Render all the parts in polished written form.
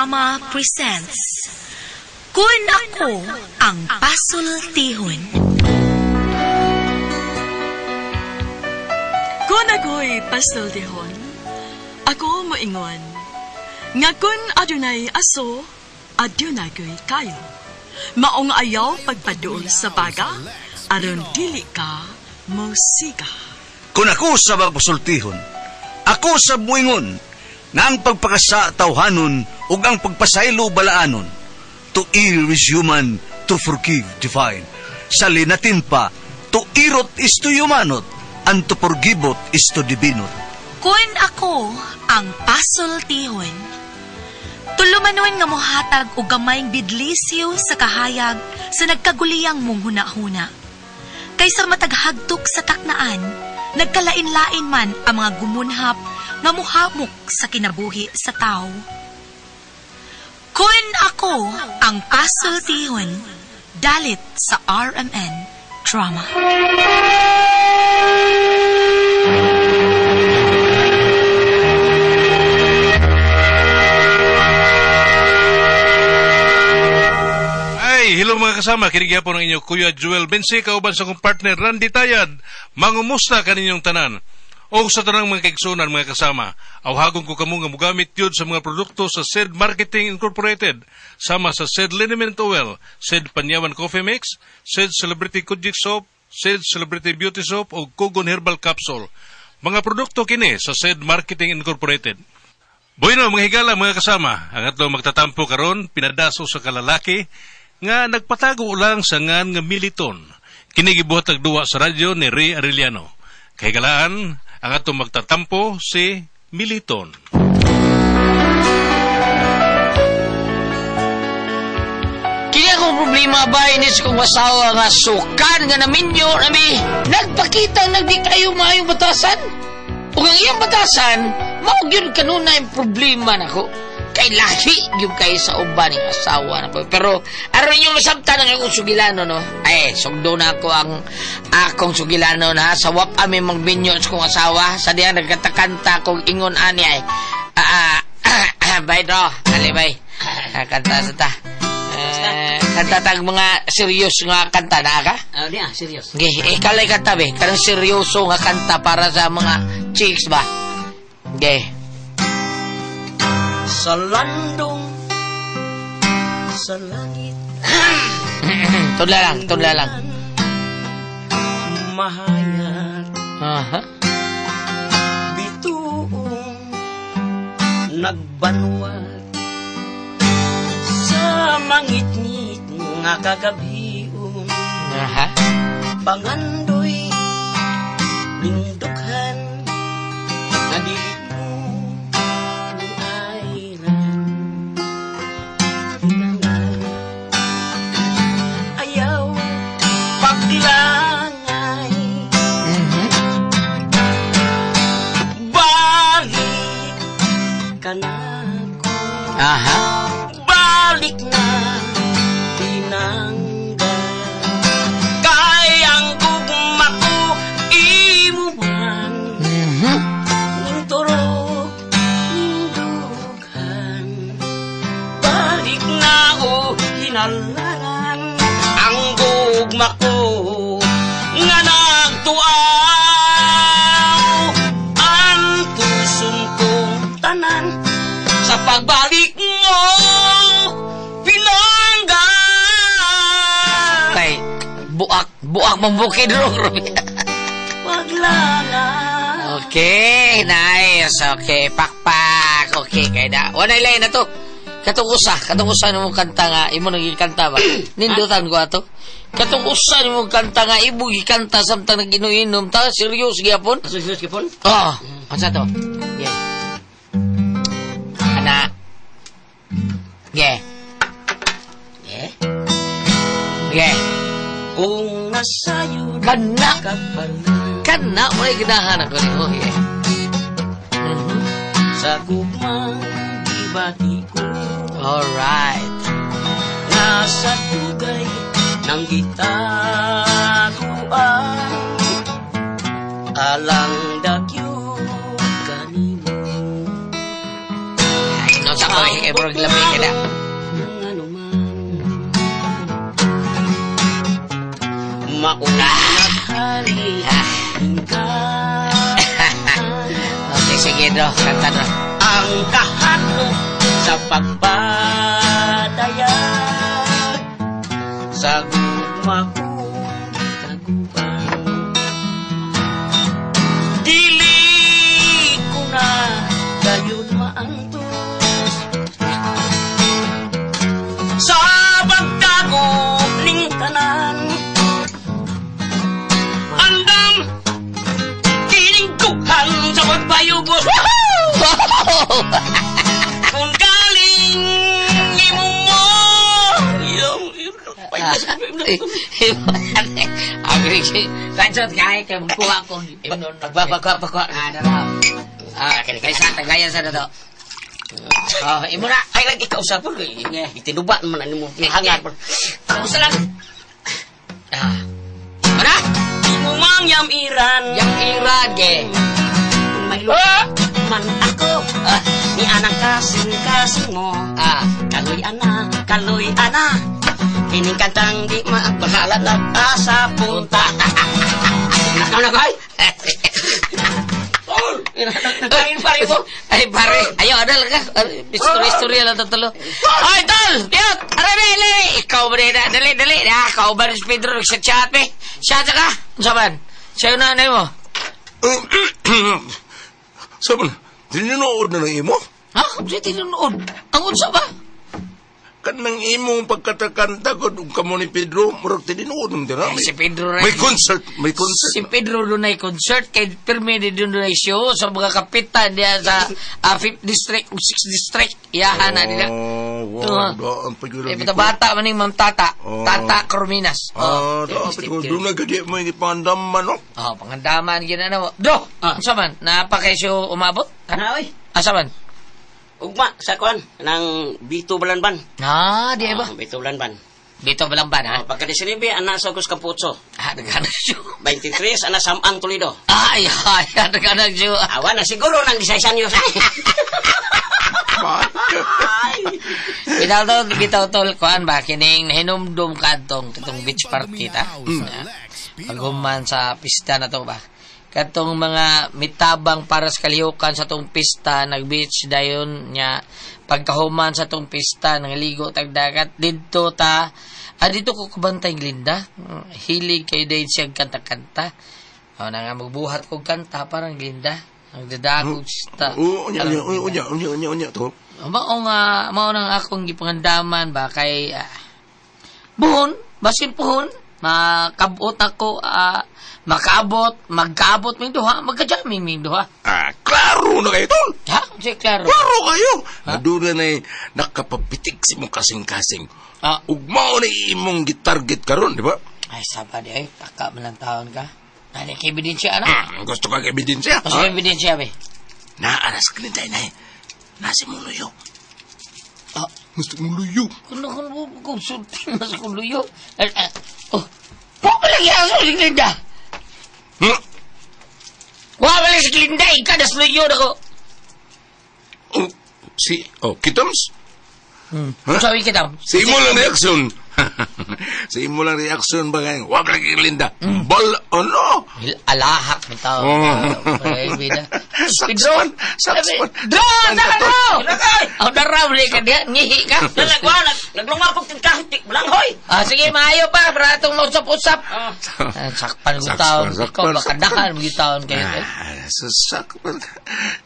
Drama presents Kun Ako Ang Pasultihon. Kun ako'y pasultihon, ako moingon, nga kun adunay aso, adunay ko'y kayo. Maong ayaw pagpaduol sa baga, aron dili ka musika. Kung ako sa magpasultihon, ako sa muingon, nga ang pagpakasa tawhanon ug ang pagpasaylo balaanon. To err is human, to forgive divine. Sa linatin pa, to irot is to humanot, and to forgivot is to divinot. Kun ako ang pasultihon, tulumanon nga mohatag og gamayng bidlisyo sa kahayag sa nagkaguliyang mong hunahuna. Kaysa mataghagtok sa taknaan, nagkalain-lain man ang mga gumunhap nga muhamok sa kinabuhi sa tao. Kun ako ang pasultihon, dalit sa RMN Drama. Ay, hello mga kasama. Kini gyapon ang inyong Kuya Joel Bensi, kauban sa akong partner Randy Tayad. Mangumusta kaninyong tanan. O sa tanang mga kaigsunan mga kasama, awhagon ko kamo nga mogamit yun sa mga produkto sa SED Marketing Incorporated, sama sa SED Liniment Oil, SED Panyawan Coffee Mix, SED Celebrity Kojik Soap, SED Celebrity Beauty Soap o Kogon Herbal Capsule. Mga produkto kini sa SED Marketing Incorporated. Bueno, mga higala, mga kasama, ang atong magtatampo karon pinadaso sa kalalaki nga nagpatago lang sa ngan nga Militon. Kini gibuhat og duwa sa radyo ni Ray Arellano. Kahigalaan, ang atong magtatampo si Militon. Kini akong problema ba inis kong asawa nga sukan nga naminyo nami nagpakita nagdi kayo maayong batasan. Ug ang iyang batasan, mao gyud kanunay problema nako. Kay lahi gyud kay sa uban ning asawa nako. Pero aron inyong masabtan ang akong sugilano no. Ay, sugdo na ako ang akong sugilano na sa wap ami magbinyo sa kong asawa sa diyan nagkatakanta kong ingon ani ay. Bay do, ali bay. Kanta sa ta. Kanta tag mga serious nga kanta na ka? Di serious. Okay, kalay kanta be. Kanang seryoso nga kanta para sa mga chicks ba? Okay. Sa landong sa langit. Tudla lang. Mahayag. Aha. Bituong nagbanwag sa mangitngit nga kagabion. Aha. Pangandoy lindukhan nga dili mo ayran. Ayaw paglangay. Balik ka na ko. Aha. Balik na tinangga. Kay ang gugma ko imo man. Ning turok ning dughan. Balik na o hinalaran ang gugma ko nga nagtuaw. Antuson kong tanan sa pagbalik mo pinangga. Kay buak mong bukid ro. Paglala. Okay, nice. Okay, pakpak. Okay, kay na. Walay lain na to. Katong usa nimo kanta nga imo nang gikanta ba? Nindutan ko ato. Katong usa nimo kanta nga imo gikanta samtang nag-inom-inom ta, serious gyapon? Serious gyapon? Oh, unsa to? Yeah. Ana. Yeah. Yeah. Yeah. Kung nasayod kana ka pala. Kana mo ganahan ako nimo. Yeah. Sa gugmang gibati ko. Alright. Nasa dugay ng gitaguan alang dakyod kanimo. Ay, no sa ko murag lami ka na. Ano man mauna naghari ka. Okay, sige, Dro. Kanta, Dro. Ang kahadlok sa pagpadayag sa gugma kong gitaguan. Dili ko na dayon maantos sa pagtago ning tanan. Andam kining dughan sa pagpayubos. Woohoo! Kung galing imo mo Kansot kay kay magkuha ko. Pagkuha, pagkuha. Ah, dara. Ah, kay sa tagayan sa dato. Oh, imo na. Ay, lagi kausapon ko. Itinuba naman ano mo. Hangad. Usa lang. Ah. Ana? Imo mang yamiran. Yang iran ge. Kung may man ako. Ni anang kasing-kasing mo. Ah. Kaloy ana, kaloy ana. Kining kantang di mabahala na asa punta. Nakaw na ko ay. Nakain pare mo. Ay, pare. Ayaw, adal ka. Istorya lang tatlo. Ay, tol! Diyot! Aray, dali, dali! Ikaw ba rin? Dali, dali. Ah, ikaw ba rin si Pedro? Sa chat, eh. Chat ka? Ano man? Sa'yo na, ano mo? Sabi na, tinunood na ng imo? Ha? Kasi tinunood. Ang unsa ba? Kanang imong pagkatakanta ko, ug kamo ni Pedro, murag tinunood ng dira. Ay, si Pedro rin. May concert, may concert. Si Pedro doon ay concert kay pirmi di doon ay show sa mga kapitan diya sa 5th district o 6th district. Iyahan na nila. Oh, wow, daan pa yun Eh, lagi ko. bata man ning Ma'am Tata. Oh. Tata Corminas. Ah, daan pa yun. Doon na gadi mo yung ipandaman, no? Oh, pangandaman gina na mo. Do, unsa man? Napa kay siyo umabot? Ha? Na, oy. Asa man? Ugma sa kuan nang Bito Balanban. Ah, di ba? Ah, Bito Balanban. Dito Balamban, ha? Oh, pagka 19 ana sa Agus Campuzzo. Ah, naghanap siyo. 23 ana Samaan Toledo. Ay, ay, naghanap siyo. Awa na siguro nang disaysan niyo. Bitaw tol, bitaw tol, kuan ba kining nahinumdum kadtong katong beach party ta. Paghuman sa pista na to ba. Katong mga mitabang para sa kalihukan sa tong pista, nag-beach dayon nya pagkahuman sa tong pista, nangaligo tag dagat didto ta. Ah, dito ko kabantay Glinda. Hilig kayo dayon siya kanta-kanta. O na nga magbuhat kog kanta parang Glinda. Ang dadagog ta. Oo, unya, unya, unya, unya, unya, unya, to. Mao nga mao nang akong gipangandaman ba kay buhon, basin puhon, makabot ako, makaabot, magkaabot ming duha, magka-jamming ming duha. Ah, klaro na kayo, tol. Ha? Sige, klaro. Klaro kayo. Doon na nakapapitik si mong kasing-kasing. Ah. Ug mao na imong gitarget karon, di ba? Ay, saba di ay, taka man lang taon ka. Nani kay ebidensya, ano? Gusto ka kay ebidensya? Gusto ka ebidensya, be? Naaras ka nintay na eh. Nasi mong luyo. Ah. Gusto mong luyo. Kuno, kuno, konsultin mas kung luyo. Oh, wa pa lagi aso si Glinda. Hmm? Wa pa lagi si Glinda, ikaw das luyo na ko. Oh, si, oh, kitams? Hmm. Sabi kita. Sa imo lang reaksyon. Sa imo lang reaksyon ba ngayon? Wa pa lagi Glinda. Bal, ano? Alahak ng tao. Oh. Ay, bida. Sakspan, sakspan. Dro! Dara, dro! Oh, dara, bali ka diyan. Ngihi ka. Naglungar kog tingkahit balanghoy. Ah, sige, maayo pa. Para itong mausap-usap. Ah. Ah, sakpan ko taon. Sakpan, Ikaw, baka dahan mo yung taon kayo. Ah, sasakpan.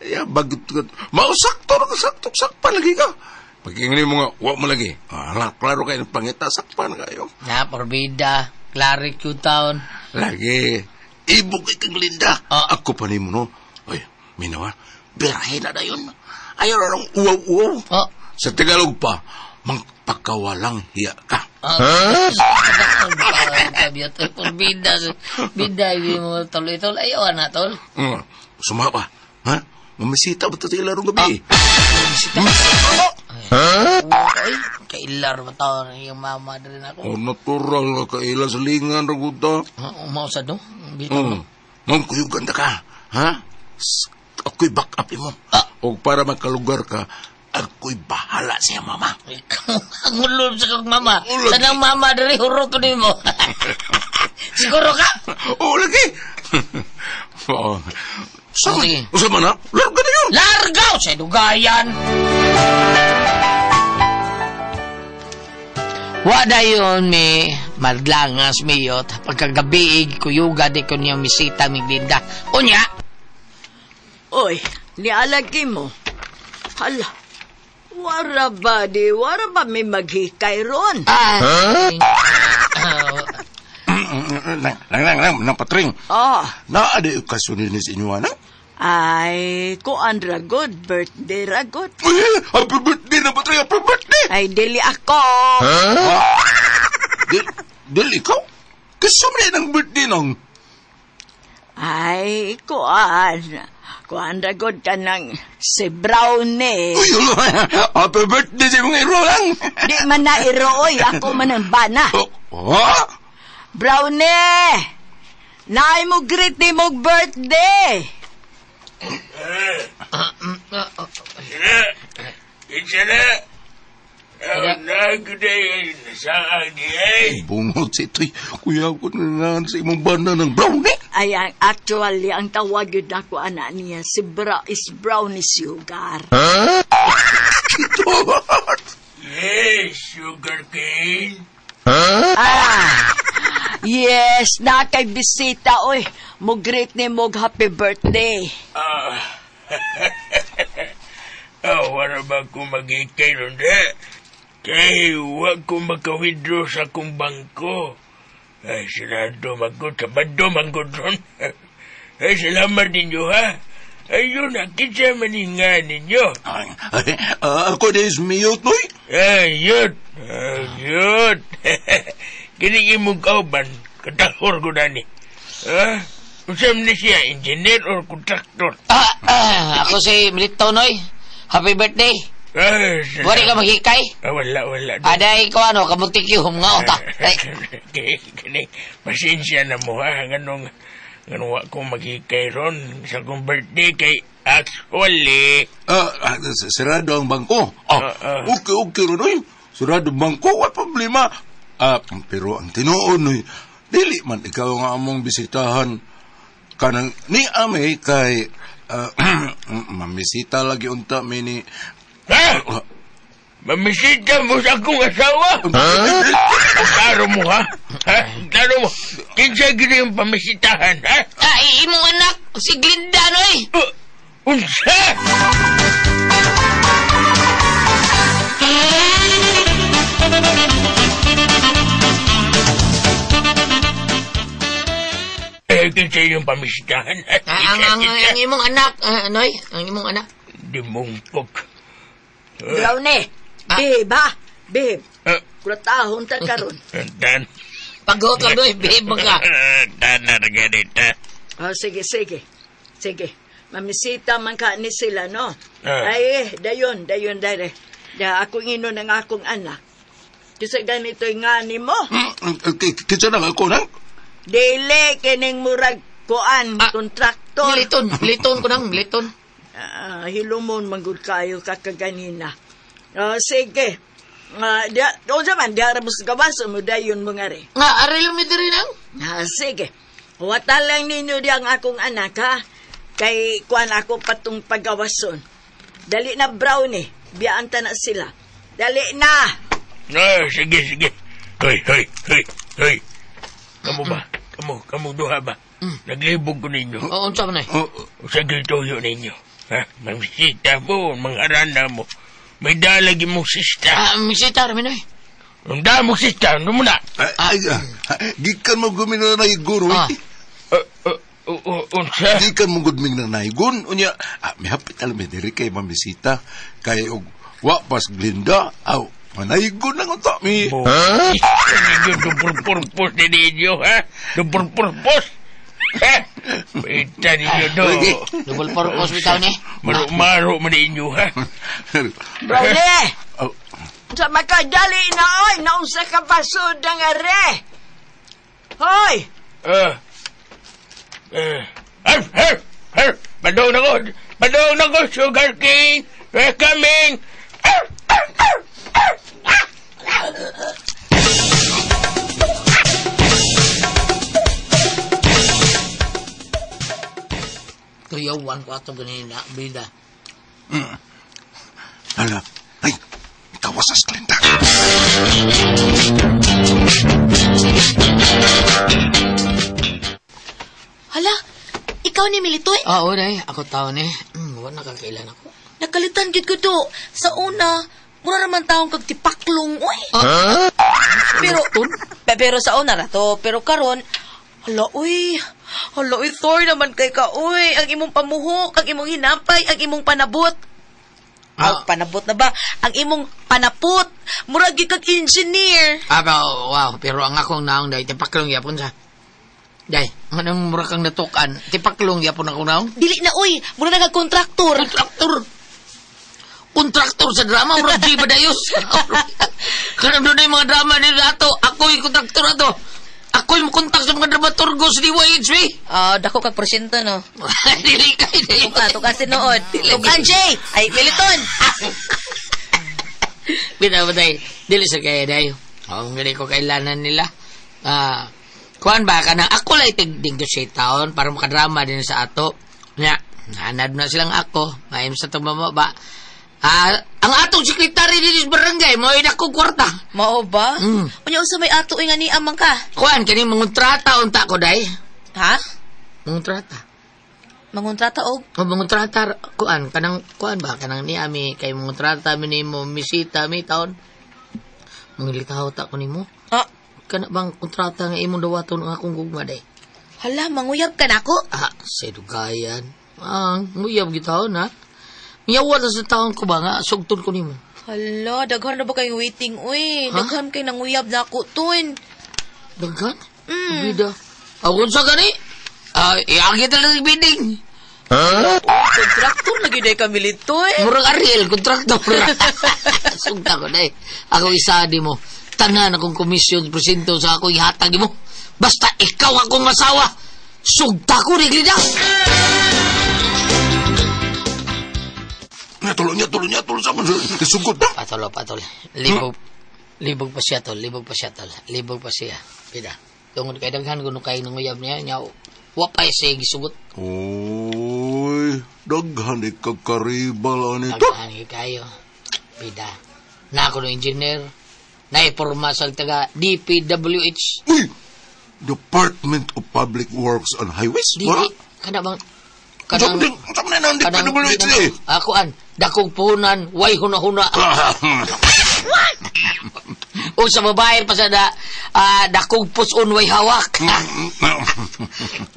Ya, bagot ko. Mausakto, sakto, sakpan lagi ka. Pag-ingin mo nga, wa mo lagi. Ah, klaro kayo ng pangita, sakpan kayo. Na, porbida. Klarik yung taon. Lagi. Ibog kang Linda. Ah. Ako pa nimo no. Ay, minawa. Birahe na dayon. Ayaw na lang uwaw-uwaw. Oh. Sa Tagalog pa, magpakawalang hiya ka. Ah. Porbida. Bida, yung mga tol-tol. Ayaw na, tol. Suma pa. Ha? Mamisita ba ito sa ilarong gabi? Ah. Ay, kailar ba taon yung mama na rin ako? Oh, natural nga kailan sa lingan, raguta. Umausa do? Bitaw mo. Ma'am, kuyog ganda ka. Ha? Ako'y back up mo. Ah. O para makalugar ka, Ako'y bahala siya, mama. Ikaw ang ulom sa kong mama. Ulog. Tanang mama diri hurot ko nimo. Siguro ka? Oo, lagi. Oo. Sama, Sige. sama na. Larga na yun. Largaw sa dugayan. Wa dayon mi madlangas miyot pagkagabiig kuyuga di ko niya misita mi Glinda. Unya, Oy, nialagi mo. Hala, wara ba di, wara ba may maghikay ron? ah, Lang, lang, lang, lang, nang patring. Ah, Naa di kasunod ni sa inyo, anak. ay, kuan ragod, birthday ragod. Uy, happy birthday na patring, happy birthday! Ay, dili ako. Ha? Dil, ikaw? Kasumli ng birthday nang. Ay, kuan. Kuan ragod ka ng si Brownie. Uy, ulo, happy birthday sa mga iro lang. Di man na irooy, ako man ang bana. Oh, ha? Brownie! Naay mo greet ni mong birthday! Bungot si ito'y. Kuya ko na sa imong bana ng brownie. Ay, ang actually, ang tawag yun ako, anak niya, si Bra is Brownie Sugar. Ito. Yes, sugar cane. Ah, yes, na kay bisita, oy. Mo greet ni mong happy birthday. Ah. Oh, wala ba ko magikay ron de? Kay wa ko makawithdraw sa akong bangko. Ay, sarado magod, sabado magod ron. Ay, salamat ninyo, ha? Ayun, kinsa man nga ninyo. Ay, ay, ako na is miyot, noy. Ay, yun. Ay, yun. Kini imong kauban, katahor ko na ni. Ha? Unsa man ni siya, engineer or contractor? Ako si Milito Noy. Happy birthday. Ay, salamat. Wari ka maghikay? Ah, wala, wala. Aday ko ano, kamuntik yung nga ota. Ay, Kini, pasensya na mo ha. Ganong, ganong wa ko maghikay ron sa akong birthday kay actually. Sarado ang bangko. Ah, Ah, ah. okay, okay ron, oy. Sarado ang bangko, wala problema. Ah, pero ang tinuod, noy, dili man ikaw nga among bisitahan kanang ni ame kay mamisita lagi unta mi ni Ha? Mamisita mo sa akong asawa? Klaro mo ha? Ha? Klaro mo. Kinsa gini yung pamisitahan ha? ay, imong anak, si Glinda Noy. Unsa? Eh, kinsa yung pamisitahan? Ang imong anak, Noy, ang imong anak. Di mong pok. Brownie, babe, ha? Babe, Ah, kuratahon ta karon. Dan. Paghuot lang, Noy, babe mo ka. Dan na ganita. Oh, sige, sige. Sige. Mamisita man ka ni sila, no? Ah. Ay, dayon, dayon, dayon. Da, akong ino ng akong anak. Kasi ganito'y nga ni mo. Kinsa na ako nang? Dili, kining murag kuan, Ah, kontraktor. Militon, militon ko nang, militon. Ah, hilumon manggod kayo kakaganina. Oh, sige. Dia, unsa man, diara mo sa gawas, mo dayon mo nga rin. Nga, aril mi diri nang. Ah, sige. Wata lang ninyo di ang akong anak, ha? Kay kuan ako patong pagawason. Dali na, Brownie. Biyaan ta na sila. Dali na! Ah, sige, sige. Hoy, hoy, hoy, hoy. Kamu ba? Kamu duha ba? Naglibog ko ninyo. Oo, unsa man, Noy? Oh, Sa gituyo ninyo. Ha? Mamisita mo, mga rana mo. May dalagi mong sista. Ah, misita rami, Noy. Ang damo sista, ano mo na? ay, gikan mo guming na naigon, oy. Ah. Unsa? Gikan mo guming na naigon. Unya, mihapit alam mi diri kay mamisita. Kay og wa pas Glinda, aw, manaigon lang unta mi. Ha? Ninyo, dupur-purpos ni ninyo, ha? Dupur-purpos. Ha? Ita ninyo do. Lagi. Double purpose bitaw ni. Maro-maro man ninyo, ha? Brownie! Oh, Sa makadali na, oy! Naunsa ka pasod ang are! Hoy! Her, her, her! Badong na ko! Badong na ko, Sugar King! We're coming! Tuyawan ko ato ganina, bida. Hala, ay, ikaw sa Glenda. Hala, ikaw ni Militoy? Oo, day. Ako tao ni. Wala nakakailan ako. Nakalitan gid ko do. Sa una, mura naman taong kag tipaklong, uy. Pero, pero sa una na to. Pero karon, hala, uy. Hala, uy, Thor naman kay ka, uy. Ang imong pamuhok, ang imong hinapay, ang imong panabot. Ah. Panabot na ba? Ang imong panapot. Mura gid kag engineer. Ah, wow. Pero ang akong naong, day, tipaklong yapon sa. Day, anong mura kang natukan? Tipaklong yapon akong naong? Dili na, uy. Mura na kag kontraktor. Kontraktor. Kontraktor sa drama, murag G. Badayos. Kanang doon yung mga drama nila ato. Ako'y kontraktor ato. Ako'y mukontak sa mga dramaturgo sa DYHB. Ah, dako kag porsyento, no? Dili kay day. Tuka, tuka sinuod. Tukan, Jay! Ay, Militon! Bitaw ba day? Dili sa kaya day. Oo, gani ko kailanan nila. Kuan ba ka na? Ako lang itig-negotiate taon para makadrama din sa ato. Nya, hanad na silang ako. Maayom sa itong mamaba. Ang atong sekretary din sa barangay, mo ay dako kwarta. Mao ba? Mm. Unya unsa may ato nga ni amang ka? Kuan kani mangontrata unta ko day. Ha? Mangontrata. Mangontrata og O mangontrata kuan kanang kuan ba kanang ni ami kay mangontrata mi nimo misita mi taon. Mangilitaw ta ko nimo. Ah, Kana bang kontrata nga imong dawaton ang akong gugma day? hala, manguyab ka nako. Ah, sa dugayan. Ah, nguyab gitawon ha. Miyawa na sa taon ko ba nga sugton ko nimo. Hala, daghan na ba kayong waiting uy? Ha? Daghan kay nanguyab nako tun. Daghan? Mm. Bida. Ako sa gani? Ah, iagi talaga bidding. Kontraktor lagi day kami litoy. Murag Ariel, kontraktor. Sugta ko day. Ako isa di mo. Tanan akong komisyon presinto sa ako ihatag mo. Basta ikaw akong masawa. Sugta ko ni Glida. Nya tulo sa man. Kisugot na. Patol. Libog. Libog pa siya, tol. Libog pa siya, tol. Libog pa siya. Pida. Tungod kay daghan kuno kay nanguyab niya nya. Wa pa siya gisugot. Oy, daghan ikagkaribal ani to. Daghan gyud kayo. Pida. Na ako no engineer. Naiporma sa taga DPWH. Uy, Department of Public Works and Highways. Di, Wala. kana bang Kanang kanang na ang DPWH eh. Akuan, dakong puhunan, way huna-huna. O sa babae pa sa da, dakong puson, way hawak.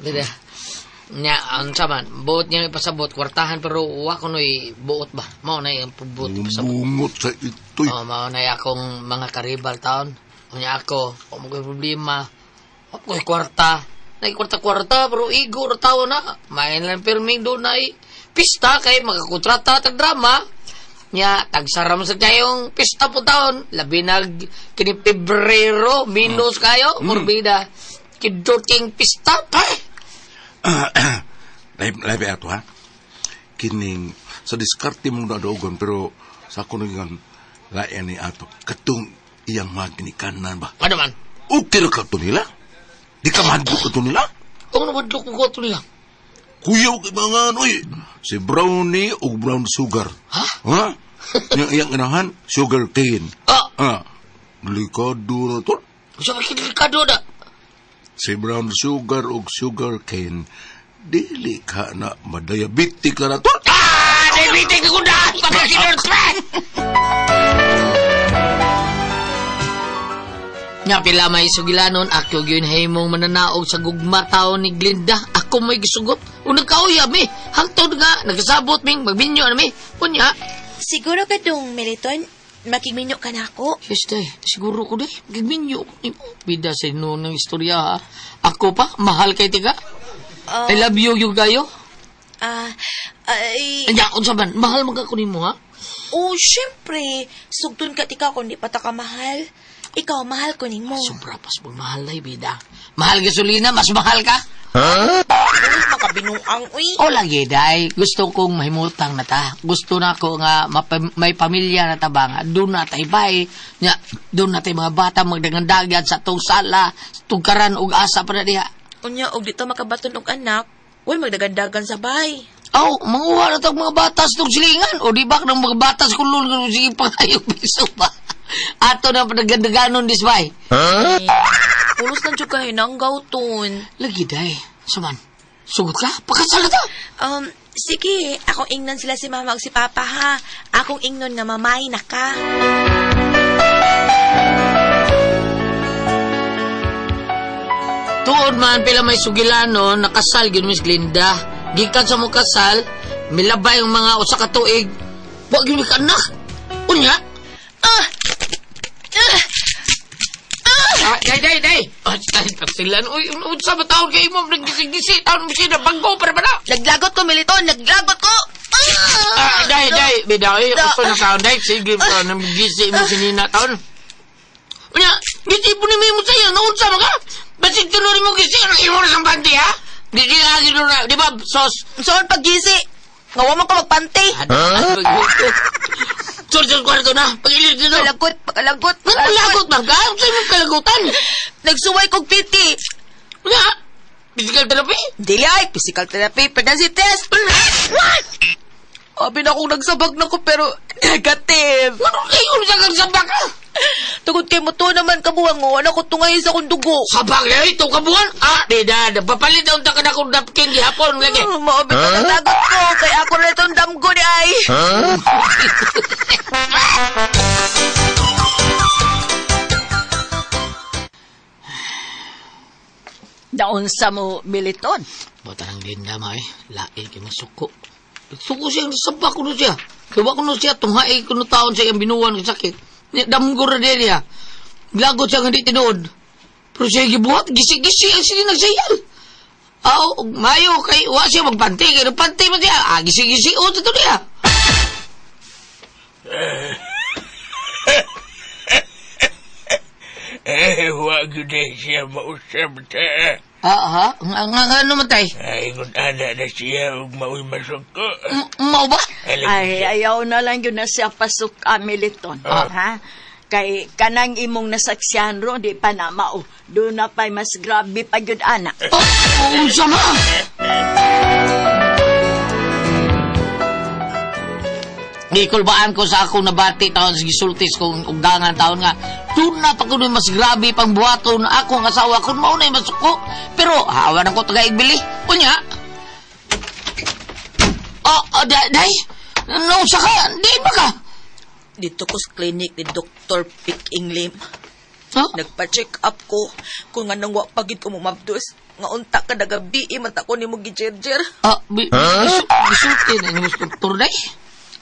Dida. Nya, ang saman, buot niya ipasabot, kwartahan, pero wa ko no'y buot ba? Mao na yung buot ipasabot. Bungot sa ito'y. Oh, mao na akong mga karibal taon. Unya ako, wa mo ko'y problema. Wa ko'y kwarta. Nagkwarta-kwarta, pero igo na tao na. Main lang pirming doon na pista kay makakontrata tag drama. Nya, tagsaram sa kayong pista po taon. Labi nag kini Pebrero, minus kayo, morbida. Kidoting pista pa. Labi ato ha. Kining sa diskarte mong nadogon pero sa ako naging lain ni ato. Katong iyang magnikanan ba? Ano man? Okay ra ka to nila? Di ka madlok ka to nila? Kung namadlok ko to nila. Kuyaw kay mga ano eh. Si brownie o brown sugar. Ha? Ha? Yung iyang inahan, sugar cane. Ah! Ah. Delikado na to. Sa delikado na. Si brown sugar o sugar cane, dili ka na madiabetic ka na to. Ah! Diabetic ko na! Pagkasinod pa! Nga pila may sugilanon, ako gyud himong mananaog sa gugma taon ni Glinda. Ako may gisugot. O nagkauyab mi. Hangtod nga, nagkasabot ming, magminyo na mi. Unya. Siguro ka dong, Militon, makigminyo ka na ako. Yes, day. Siguro ko, day. Magminyo ko. Bida sa inyo ng istorya, ha? Ako pa, mahal kay tiga. I love you, yung kayo. Ay... Anya, unsa man, mahal man ka ko nimo, ha? Oh, syempre. Sugtun ka tika kung di pa ta ka mahal. Ikaw, mahal ko nimo. Sobra pas mahal na bida. Mahal gasolina, mas mahal ka? Uy, makabinuang, uy. O lagi, day. Gusto kong mahimutang na ta. Gusto na ko nga may pamilya na ta ba nga. Doon na tayo bay. Nya, doon na tayo mga bata magdagandagan sa tong sala, tungkaran og asa pa na diha. Unya, og dito makabaton og anak, uy, magdagandagan sa bay. Aw, manguha na tag mga batas tong silingan. O di ba ng mga batas kulol kung sige pa kayo piso ba? Ato na padagandaganon dis bay. Huh? Pulos na dyan kayo ng gauton. Lagi day. Suman, sugot ka? Pakasal na ta. Sige, akong ingnon sila si mama o si papa ha. Akong ingnon nga mamay na ka. Tuod man pila may sugilano, nakasal gyud Miss Glinda. Gikan sa mo kasal, milabay ang mga usa ka tuig. Wa gyud mi kaanak. Unya? Day, day, day. Ay, pasilan. Uy, unsa ba taon kay imo naggisig-gisi? Taon mo siya bangko para ba na? Naglagot ko, Militon. Naglagot ko. Day, day. Bida, uy, uso na taon, day. Sige, naggisig mo sinina taon. Unya, gisi po ni mo sa'yo. Naunsa ba ka? Basig tuloy mo gisi. Ano imo na sa panty, ha? Di lagi na, di ba, sos? Saan paggisi? Ngawa man ka magpanty. Sur, sur, kwarto na. Pag-ilit dito. Palagot, pagkalagot. Nagpalagot man ka? Saan mo kalagutan? Nagsuway kong piti. Unya, physical therapy? Dili ay, physical therapy. Pregnancy test. What? Abi na akong nagsabag na ko pero negative. Ano kayo sa kang sabag ka? Tungod kay mo to naman kabuang mo, ano ko tungay sa akong dugo. Sabag na ito kabuan? Di na, papalit na unta ka na akong napkin gihapon lagi. Maabit na natagot ko, kaya ako na itong damgo ni ay. Naunsa mo, Militon? Bata ng Linda, ma, eh. Lain kay masuko. Suko siya, sabak ko na siya. Kaya ko na siya, tunghae ko na taon sa iyang binuwan ng sakit. Damgo na din niya. Lagot siya nga di tinuod. Pero siya gibuhat, gisi-gisi ang sila nagsayal. Aw, mayo kay, wa siya magpantay. Kaya nagpantay man siya. Gisi-gisi, o, ito niya. Wa gyud siya mausab ta. Ha? Nga ano man tay? Ay, kung ana na siya, ug maoy masuko. Mao ba? Ay, ayaw na lang yun na siya pasok, Militon. Ha? Kay kanang imong nasaksihan ro, di pa na mao. Doon na pa'y mas grabe pa yun, anak. Oh, unsa ma? Gikulbaan ko sa akong nabati taon sa gisultis kong ugdangan taon nga doon na pa kuno mas grabe pang buhaton akong asawa kun mao na masuko pero hawa na ko taga-igbili unya day no saka di ba ka dito ko sa clinic ni Dr. Pick Inglim. Huh? Nagpa-check up ko kung anong wa pagid ko mumabdos nga unta ka nagabi man ta ko nimo gijerjer. Gisulti na nimo sa doktor day.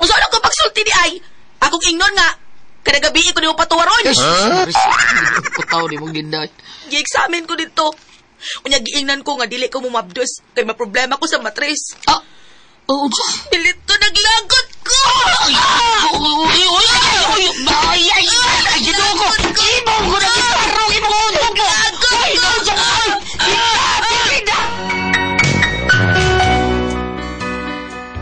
Unsa lang ko pagsulti ni ay? Akong ingnon nga, kada gabi ko nimo patuwaron. Kutaw ni mong ginday. Gi-examine ko dito. Unya giingnan ko nga dili ko mumabdos kay may problema ko sa matres. Unsa? Dilito naglagot ko. Ay, ay, ay, ay, ginoo ko. Imo ko na gitarong imo ko. Ay, unsa ka?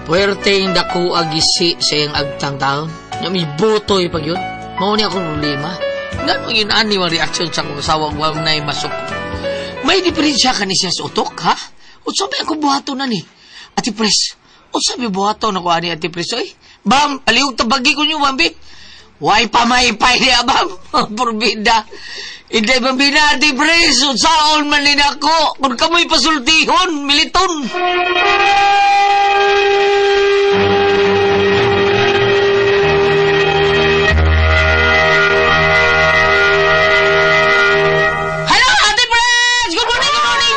Puwerteng dako agisi sa iyang agtang taon. Nga may butoy pag yun. Mao ni akong problema. Ngano yun ani ang reaksyon sa akong asawa wa na'y masuk. May diferensya ka ni siya sa utok, ha? Unsa may akong buhaton na ni? Ate Pres, unsa may buhaton ako ani Ate Pres, oy? Bam, alihog tabagi ko niyo, Bambi. Way pa may pay niya, bam. Purbida. Hindi, Bambi na, Ate Pres. Unsaon man ni nako. Kung kamoy pasultihon, Militon. Hello, Ate Pres! Good morning, good morning!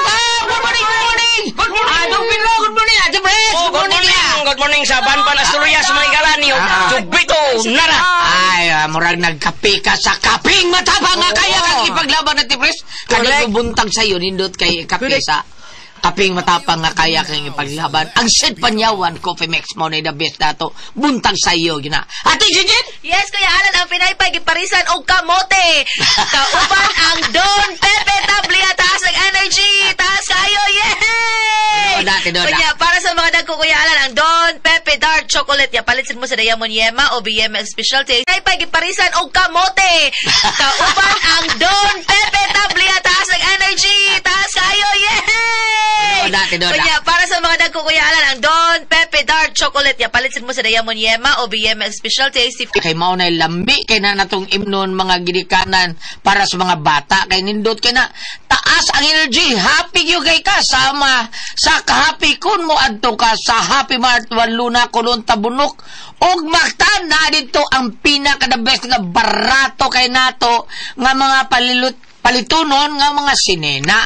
Good morning, good morning! Good morning! Dong Pedro, good morning, Ate Pres! Oh, good morning! Good morning sa Banban Asturias, mga igalan niyo. Jubito, nara! Ay, murag nagkape ka sa kaping matapang nga kaya kang ipaglaban, Ate Pres. Kanang buntag sa'yo, nindot kay kape sa Kaping matapang nga kaya kang ipaglaban. Ang Sid Panyawan Coffee Mix mo na the best nato. Buntag sa iyo, yun na. Ate Gigin! Yes, Kuya Alan, ang pinaypay giparisan og kamote. Kauban ang Don Pepe Tablia, taas ang energy, taas kayo, yay! Tinoda, tinoda. Kunya, para sa mga dagko, Kuya Alan, ang Don Pepe Dark Chocolate, ya palit mo sa Diamond Yema o BMX Specialty. Pinaypay giparisan og kamote. Kauban ang Don Pepe Tablia, taas ang energy, taas kayo, yay! Tinoda, tinoda. Kunya, para sa mga dagko, Kuya Alan, ang Don Pepe Dark Chocolate, ya palit mo sa Diamond Yema o BMX Specialty. Si Kay mao na lambi kay na natong imnon mga ginikanan para sa mga bata kay nindot kay na taas ang energy, happy gyud kay ka sama sa kahappy kun mo adto ka sa Happy Mart Juan Luna, Colon, Tabunok ug Mactan. Na dito ang pinaka the best nga barato kay nato nga mga palilot palitunon nga mga sinena.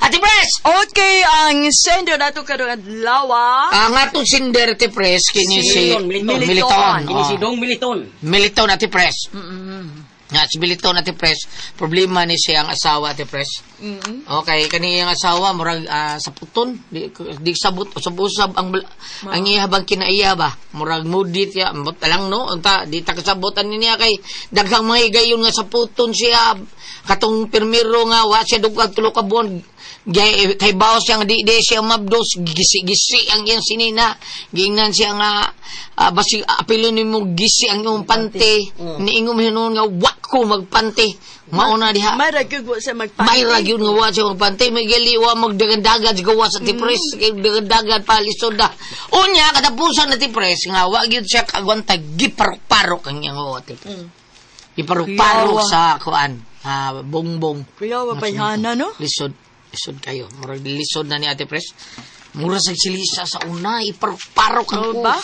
Ate Pres! Okay, ang sender nato karong adlaw. Ang atong sender, Ate Pres, kini si Militon, Militon. Militon. Kini si Oh. Dong Militon. Militon, Ate Pres. Nga, si Militon, Ate Pres, problema ni siya ang asawa, Ate Pres. Okay, kani ang asawa, murag sa puton, di sabot, usab-usab ang iya bang kinaiya ba? Murag mudit ya, ambot lang no, unta, di ta kasabotan ni niya kay daghang mga higayon nga sa puton siya, katong pirmiro nga, wa siya dugag tulo ka buwan, kay bawo siya nga di siya mabdos, gisi-gisi ang iyang sinina, giingnan siya nga, basig apilo nimo gisi ang iyong pante, niingom hinuon nga wa ko magpante, mauna diha. May ra gyud wa sa magpante. May ra gyud nga wa siya magpante, may gali wa magdagandagan sa gawas sa tipres, kay dagandagan pa lisod na. Unya katapusan na tipres nga wa gyud siya kagwanta, giparok-parok ang iyang uwa, tipres. Giparok-parok Kuyawa. sa kuan, bongbong. Kuyawa, bayhana, no? Lisod, lisod kayo. Murag lisod na ni Ate Pres. Mura sa silisa sa una, iparok-parok ang Oo ba?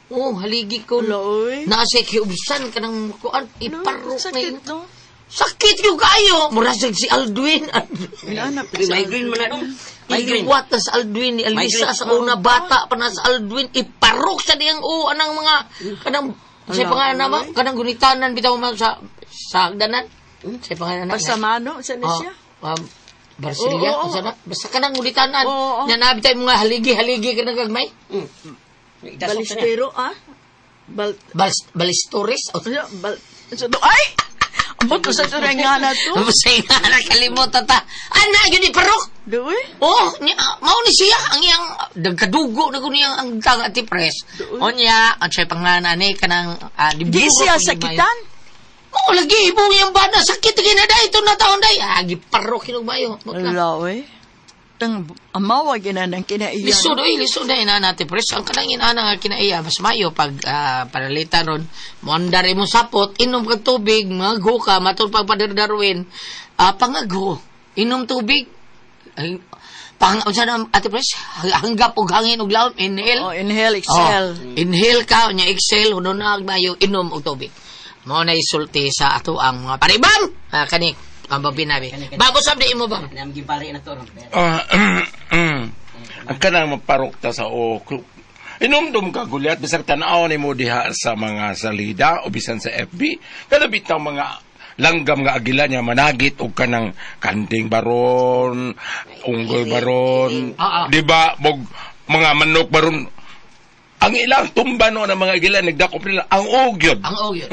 Oh, haligi ko. Wala, oy. Nasa kiubsan ka ng kuan, iparok na Sakit, yun. no? Sakit yung kayo! Mura sa si Aldwin. Wala na. Migraine man na dong. Migraine. Iliwat na sa Aldwin ni Alisa Migraine. sa una bata pa na sa Aldwin. Iparok sa diyang o anang mga kanang sa pangalan na ba? Kanang gunitanan bitaw man sa hagdanan. Sa pangalan na. Pasamano, sa na siya? Barsilia, Oo, oo. sa na? Basta kanang gunitanan. Oo, oo. Nya nabi tayo mga haligi-haligi kanang gagmay. Balistero, ah? Bal... Balistores? O, Ano? Bal... Ay! Ambot ko sa turang nga na to. Basta nga nakalimutan ta. Ana, yun iparok! Doy? Oh, niya, mao ni siya ang iyang nagkadugo na ko niyang ang tang Ate Pres. O niya, ang siya pangalan ni kanang Di siya sakitan? Mao lagi ibong iyang bana sakit gina day ito na taon day. Ah, giparok hinog mayo. Wala, oy. Tang amawa ginanang kinaiya. Lisod oy, lisod na inana Ate Pres. Ang kanang inana nga kinaiya mas mayo pag paralita ron, moandar imong sapot, inom kag tubig, magho ka matul pag padardarwin. Pangagho, inom tubig. Ay, pang unsa na Ate Pres? Hanggap og hangin og lawom, inhale. Oh, inhale, exhale. Oh, inhale ka, unya exhale, huno na mayo, inom og tubig. Mao na isulti sa ato ang mga paribam. Kani ang babinabi. Babo sab di imo ba? Nam gipari na to ron. Ang kanang maparok ta sa o Inomdom ka gulyat bisag tan-aw nimo diha sa mga salida o bisan sa FB kada bitaw mga langgam nga agila niya managit og kanang kanding baron, unggoy baron, di ba? Mog mga manok baron. Ang ilang tumba no ng mga agila nagdakop nila ang ugyod. Ang ugyod.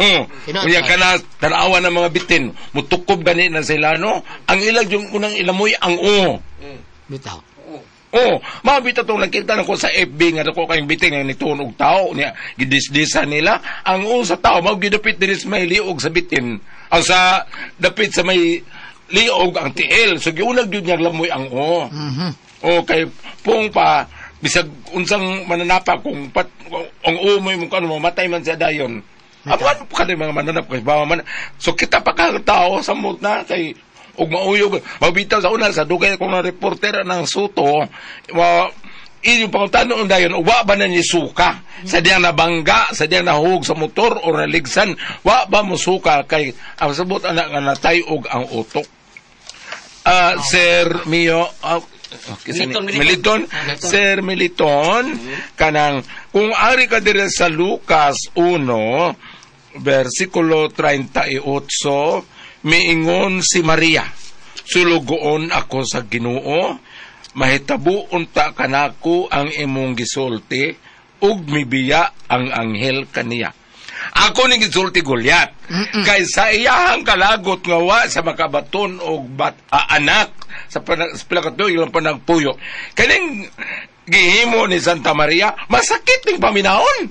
Unya kana tan-awa ng mga bitin, mutukob gani na sila no. Ang ilang yung unang ilamoy ang o. Bitaw. Oh, mga bitaw tong nakita na ko sa FB nga dako kayong bitin nga nituon og tao niya gidisdisa nila ang o sa tao mao gidapit diri sa may liog sa bitin. Ang sa dapit sa may liog ang tiil. So giunag gyud niya lamoy ang o. Okay, pung pa bisag unsang mananapa kung pat ang o mo imong kano mamatay man siya dayon. Apan pa kani mga mananap kay bawa man. So kita pa ka tao samot na kay og mauyog mabitaw sa una sa dugay kong na reporter ng Suto wa inyong pangutano dayon wa ba na ni suka sa diyang nabangga sa diyang nahug sa motor o naligsan wa ba mo suka kay ang sabot ana nga natayog ang utok. Sir Mio Militon, Militon, Sir Militon, kanang kung ari ka dire sa Lucas 1 versikulo 38 miingon si Maria, sulugoon ako sa Ginoo, Mahitabo unta kanako ang imong gisulti ug mibiya ang anghel kaniya. Ako ning gisulti Goliat. Kay sa iyahang kalagot nga wa sa makabaton og anak sa pila ka tuig lang panagpuyo. Kaning gihimo ni Santa Maria, masakit ning paminahon.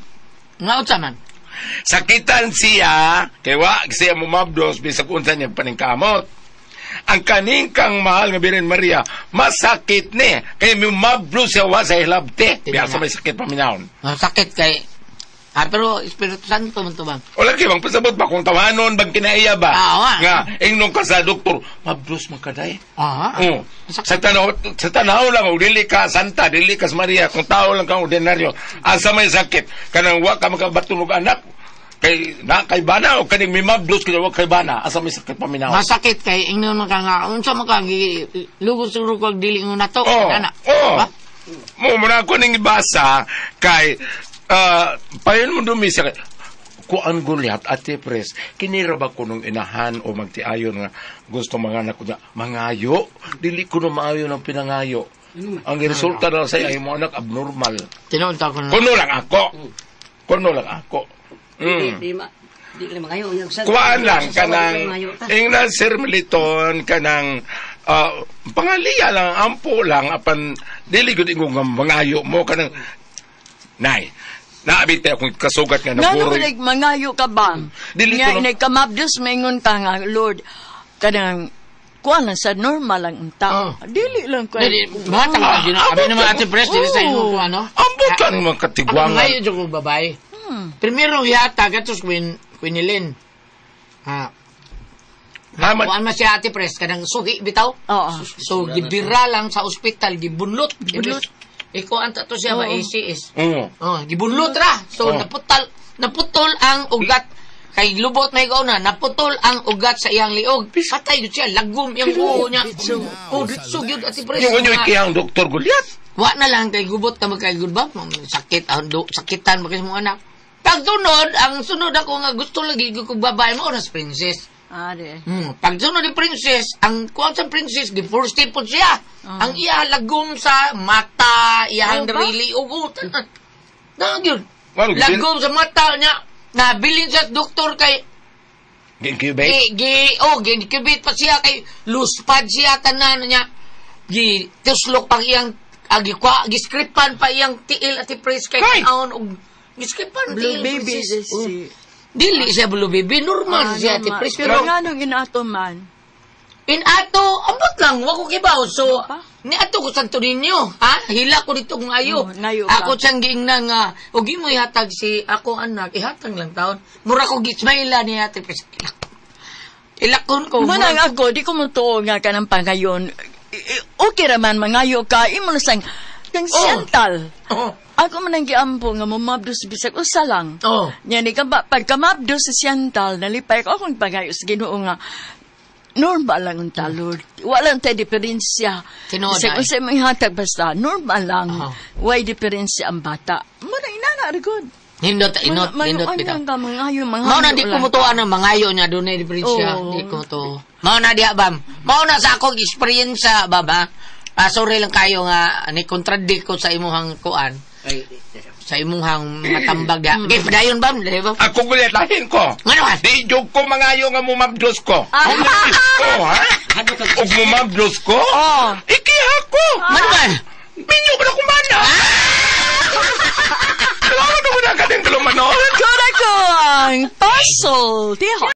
Nga unsa man? Sakitan siya, kay wa siya mumabdos bisag unsa niya paningkamot. Ang kaning kang mahal nga Birhen Maria, masakit ni kay mumabdos siya wa sa hilabte. Biya sa may sakit paminahon. Masakit kay pero Espiritu Santo man to ba? Wala kay bang pasabot ba kung tawanon bang kinaiya ba? Nga ingnon ka sa doktor, mabdos man kaday. Oh. Sa tanaw lang og dili ka santa, dili ka Maria, kung tao lang kang ordinaryo, asa may sakit kanang wa ka makabaton og anak kay na kay bana o kaning mimabdos kay wa kay bana, asa may sakit paminaw. Masakit kay ingnon man ka nga unsa man ka lugos siguro kog dili mo nato ana. Oh. Mo muna ko ning ibasa kay payon mo dumi siya kuan Goliat ate pres kinira ba ko nung inahan o magtiayon nga gusto mga anak ko niya mangayo dili ko no maayo ng pinangayo ang resulta na sa iyo anak abnormal. Tinuod ta ko na kuno lang ako. Di mangayo kuan lang kanang ingnan Sir Militon kanang pangaliya lang ampo lang apan dili gud ingong mangayo mo kanang nay. Naabit tayo akong kasugat nga naguro. Nga mangayo ka ba? Dili ko na. Nga maingon ka nga, Lord, kanang, kuan lang sa normal lang ang tao. Dili lang kuan. Dili, bata ka. Abi naman ate Pres, dili sa ingon ko ano. Ambot ka ng mga katigwangan. Mangayo dyan kong babae. Primero yata, gatos Queen Ellen. Kuan man siya ate Pres, kanang suhi bitaw. So, gibira lang sa ospital, gibunlot. Gibunlot. Iko ang tato siya ba ACS. Oh, gibunlot ra. So naputol ang ugat kay lubot may na naputol ang ugat sa iyang liog. Patay gyud siya, lagom iyang buo niya. Oh, ditso gyud ati Pres. Yung inyo ikiyang Doktor Goliat. Wa na lang kay gubot ka magkay ba? Sakit ang sakitan ba kay mo anak. Pag sunod, ang sunod ako nga gusto lagi ko babae mo oras princess. Are. Pag sunod ni princess, ang kuwan sa princess, di first step po siya. Ang iya lagom sa mata, iyang darili, ugo, tanan. Yun. Lagom sa mata niya, nabilin siya sa doktor kay Gi-incubate? Gi-incubate pa siya kay luspad siya, tanan niya. Gi-tuslok pang iyang, gi-scriptan pa iyang tiil at i-press kay kaon, gi-scriptan tiil. Blue baby, si... Dili siya blue baby, normal siya ati Pres. Pero nga nung inato man? Inato, ambot lang, wa ko kibaw. So, niato ko Santo Niño, ha? Hila ko dito kung ayo. Ako siyang giingnan nga, o gi mo ihatag si ako anak, ihatag lang taon. Mura ko gismaila ni ati Pres. Ilakon ko. Manang ako, di ko mo tuo nga ka ng pangayon. Okay raman, mangayo ka, imo na sang, kang siyantol. Ako man ang giampo nga mumabdos bisag usa lang. Nya ni ka pagkamabdos sa siyantol, nalipay ko akong pagayo sa Ginoo nga normal lang ang talod. Wala lang tayo diferensya. Bisag usa may hatag basta normal lang. Way diferensya ang bata. Muna inana good. Hindot inot hindot bitaw. Mao na di ko mutuan ang mangayo niya dunay diferensya. Di ko to. Mao na diha bam. Mao na sa akong experience bam ha. Sorry lang kayo nga ni contradict ko sa imuhang kuan. Sa imuhang matambag ya. Okay, padayon bam, dili ba? Ako guletahin ko. Ngano man? Di jud ko mangayo nga mumabdos ko. Ko, ha? Og mumabdos ko? Ikiha ko. Ngano man? Minyo ko na kumana. Salamat mo na ka din tulumanon. Kura ko ang puzzle.